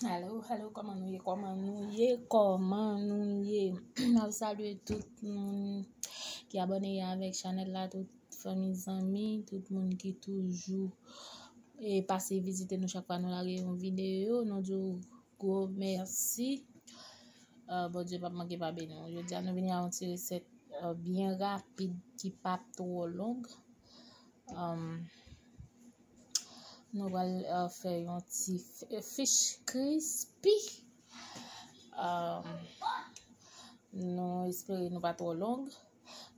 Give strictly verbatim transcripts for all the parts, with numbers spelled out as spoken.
Hello, hello, kòman nou ye? Kòman nou ye? Kòman nou ye? M ap salye tout moun ki abòne avèk chanèl la, tout fanmi, zanmi, tout moun ki toujou e pase vizite nou chak fwa nou lage yon videyo. Nou di w gwo mèsi. Uh, Bondye p ap manke pa beni w. Jodi a nou vini a yon ti resèt uh, byen rapid ki p ap twò long. Um, nou pral uh, fè yon ti fish crispy. Um, nou espere nou pa twò long.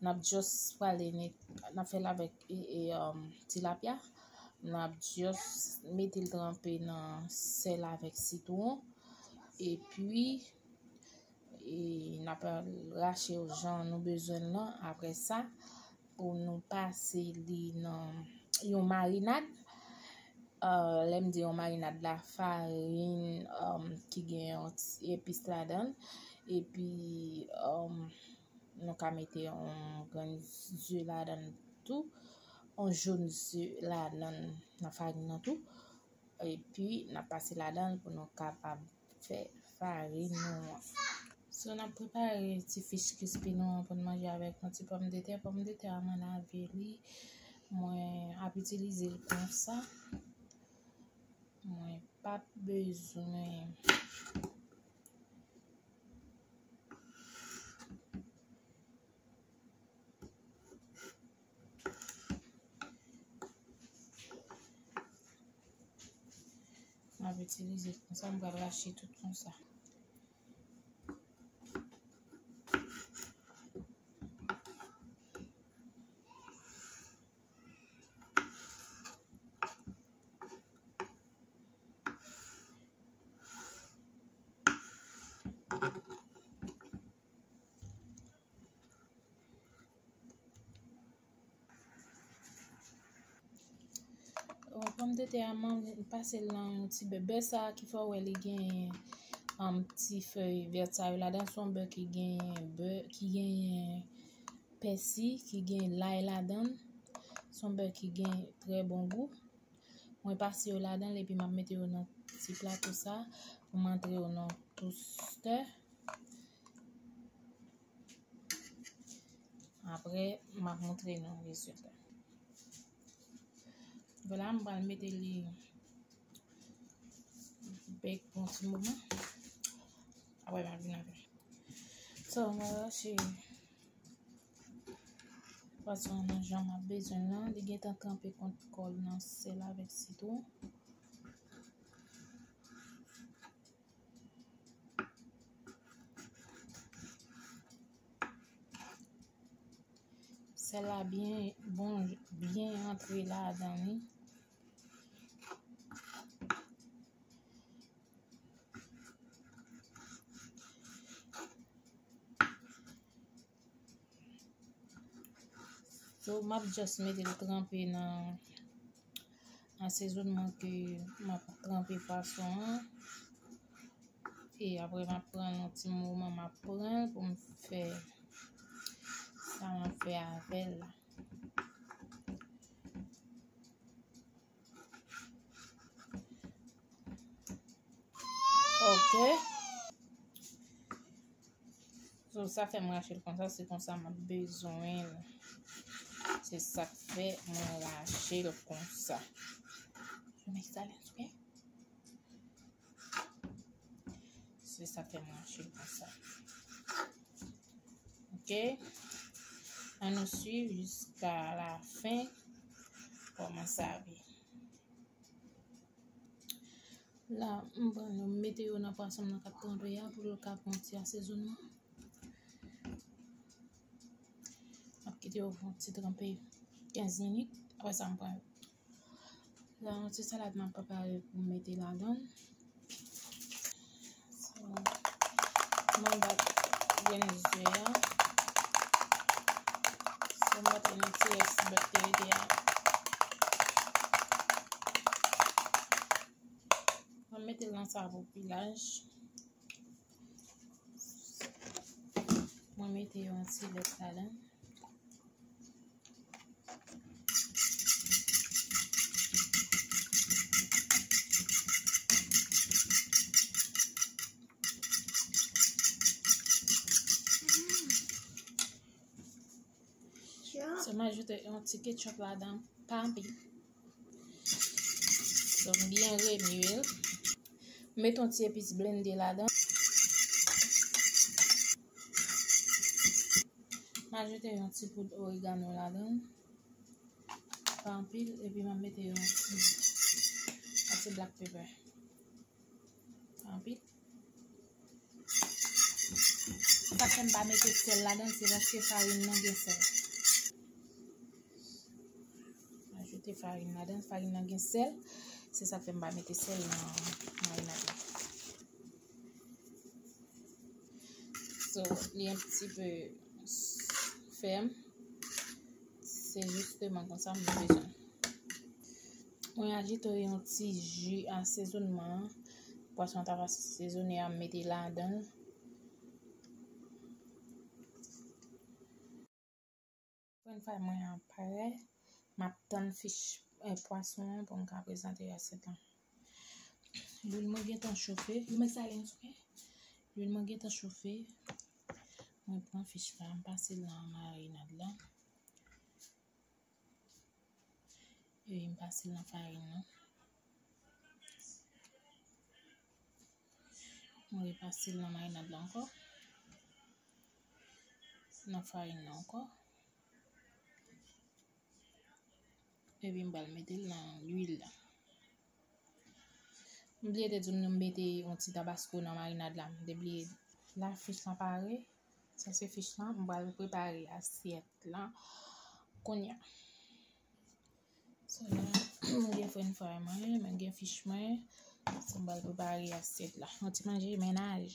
N ap just prale net, n ap fè l avèk e, e, um, tilapya. N ap just mete l tranpe nan sèl avèk sitwon. Epi, e, n ap rache l jan nou bezwen l lan. Apre sa, pou nou pase li nan yon marinad. Uh, lè m di yon marinad la, farin um, ki gen yon ti epis ladan l. Epi, um, nou ka mete yon grenn ze ladan l tou. Yon jòn ze ladan l nan farin nan tou. Epi, n ap pase ladan l pou nou kapab fè farin nou an. So, n ap prepare ti fish crispy nou an pou n manje avèk yon ti pòmdetè. Pòmdetè a, mwen lave li. Mwen ap itilize l konsa. Mwen p ap bezwen M ap itilize l konsa, m pral rache tout konsa. Pòmdetè a, m pase l nan yon ti bè. Bè sa a ki fè w wè li gen um, ti fèy vèt sa yo ladan, se yon bè ki gen bè, ki gen pèsi, ki gen lay ladan l. Se yon bè ki gen trè bon gou. Mwen pase yo ladan l epi m ap mete yo nan ti plato sa pou m antre yo nan toastè. Apre, m ap montre nou rezilta. Vwala, m pral mete li bake pou yon ti moman. Apre, m ap vin avè l. So, mwen rache pwason an nan jan m ap bezwen l lan. Li gentan tranpe kont kò l nan sèl avèk sitwon. Sèl la byen bon, byen antre ladan li. So, m ap just mete l tranpe nan asezonman ke m ap tranpe pwason an. E apre, m ap pran yon ti moman, m ap pran l pou m fè sa m ap fè avè l la. Ok. So, sa fè m rache l konsa, se konsa m ap bezwen l. Se sa k fè mwen rache l konsa. Make silence, ok? Se sa k fè m rache l konsa. Ok? Ann nou swiv jiska la fen kòman sa vin. La, m pran yo, m mete yo nan pwason m nan k ap tranpe a pou l ka pran ti asezonman. M ap kite yo fè yon ti tranpe kenz minit. Apre sa, m pran yo. La, yon ti salad m ap prepare pou m mete ladan l. So, mwen bat grenn ze a. So, mwen bat yon ti rès bèt te rete a. Mwen mete l nan sa pou pilaj. Mwen mete yon ti lèt ladan. Ajoute yon ti ketchup ladan, pa anpil. So, m byen remye l. M met yon ti epis blende ladan. M ajoute yon ti poud oregano ladan. Pa anpil, epi m ap mete yon ti, yon ti black pepper. Pa anpil. Sa k fè m pa mete sèl ladan, se paske farin nan gen sèl. Ajoute farin ladan, farin nan gen sèl. Se sa k fè m pa mete sèl nan marinad la. So, li un petit peu fèm. Se jisteman konsa m bezwen. Mwen ajoute yon ti ji asezonman. Pwason an t ap asezone a, m mete ladan l. French fry mwen an pare. M ap tann fich, eh, pwason an pou m ka prezante asyèt lan. Lwil mwen gentan chofe. Li mwen sale yon souke. Lwil mwen gentan chofe. Mwen pran fich fry, m pase l nan marinad la. E m pase l nan farin nan. Mwen repase l nan marinad la ankò. Nan farin nan ankò. Epi m pral mete l nan lwil la. M bliye te di nou m mete yon ti tabasko nan marinad la. M te bliye. La fich lan pare. Sa se fich lan. M pral prepare asyèt lan kounye a. So la, mwen gen french fry mwen, mwen gen fich mwen. So m pral prepare asyèt la. Yon ti manje mennaj.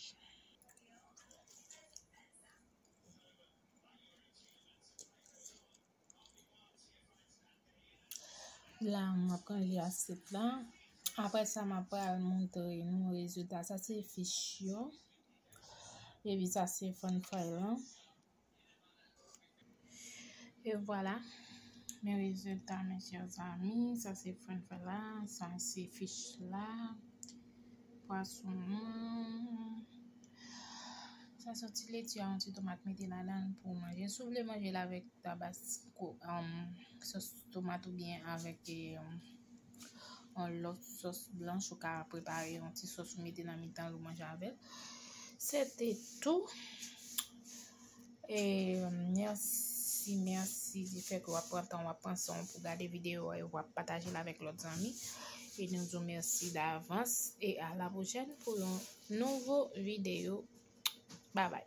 La, m ap ranje asyèt la. Apre sa, m ap pral montre nou rezilta. Sa se fich yo. Epi sa se french fry lan. E vwala. Men rezilta, mes chers amis. Sa se french fry la. Sa se fich la. Pwason an. Sa se yon ti leti a, yon ti tomat mete ladan l pou w manje. Si w vle manje l avèk tabasko, um, sòs tomat oubyen avèk, um, yon lòt sòs blanch, ou ka prepare yon ti sòs ou mete nan mitan l ou manje avè l. Se te tou. E, mèsi, mèsi di fèt w ap pran tan, w ap pran san w pou gade videyo a, e w ap pataje l avèk lòt zanmi. E nou di w mèsi davans. E a la pwochèn pou yon nouvo videyo. Babay.